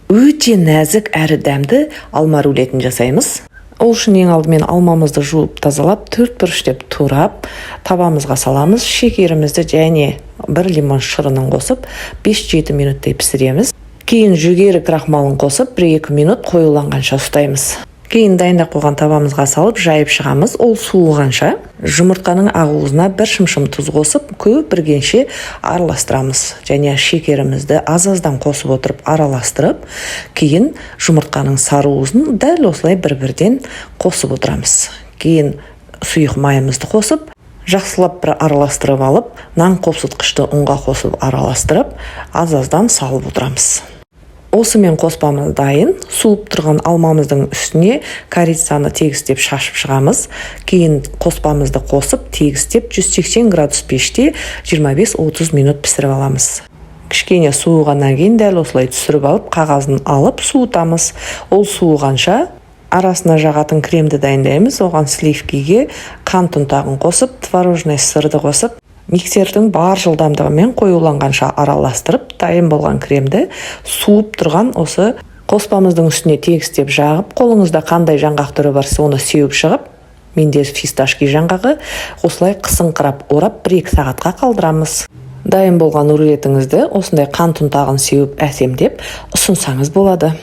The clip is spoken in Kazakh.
Өте нәзік әрі дәмді алма рулетін жасаймыз. Ол үшін ең алдымен алмамызды жуып, тазалап, төрт бұрыштеп турап, табамызға саламыз. Шекерімізді және бір лимон шырынын қосып, 5-7 минуттай пісіреміз. Кейін жүгері крахмалын қосып, 1-2 минут қоюланғанша ұстаймыз. Кейін дайындап қойған табамызға салып, жайып шығамыз. Ол суығанша жұмыртқаның ақуызына бір шымшым тұз қосып, көпіргенше араластырамыз және шекерімізді аз-аздан қосып отырып араластырып, кейін жұмыртқаның сары уызын дәл осылай бір-бірден қосып отырамыз. Кейін сұйық майымызды қосып, жақсылап бір араластырып алып, нан қопсытқышты ұнға қосып араластырып, аз-аздан салып отырамыз. Осымен қоспамыз дайын. Суып тұрған алмамыздың үстіне корицаны тегістеп шашып шығамыз. Кейін қоспамызды қосып, тегістеп, 180 градус пеште 25-30 минут пісіріп аламыз. Кішкене суығаннан кейін дәл осылай түсіріп алып, қағазын алып суытамыз. Ол суығанша арасына жағатын кремді дайындаймыз. Оған сливкиге қант ұнтағын қосып, творожный сырды қосып, миксердің бар жылдамдығымен қоюланғанша араластырып, дайын болған кремді суып тұрған осы қоспамыздың үстіне тегістеп жағып, қолыңызда қандай жаңғақ түрі бар, соны сеуіп шығып, менде фисташки жаңғағы, осылай қысыңқырап орап, 1-2 сағатқа қалдырамыз. Дайын болған рулетіңізді осындай қант ұнтағын сеуіп, әсемдеп ұсынсаңыз болады.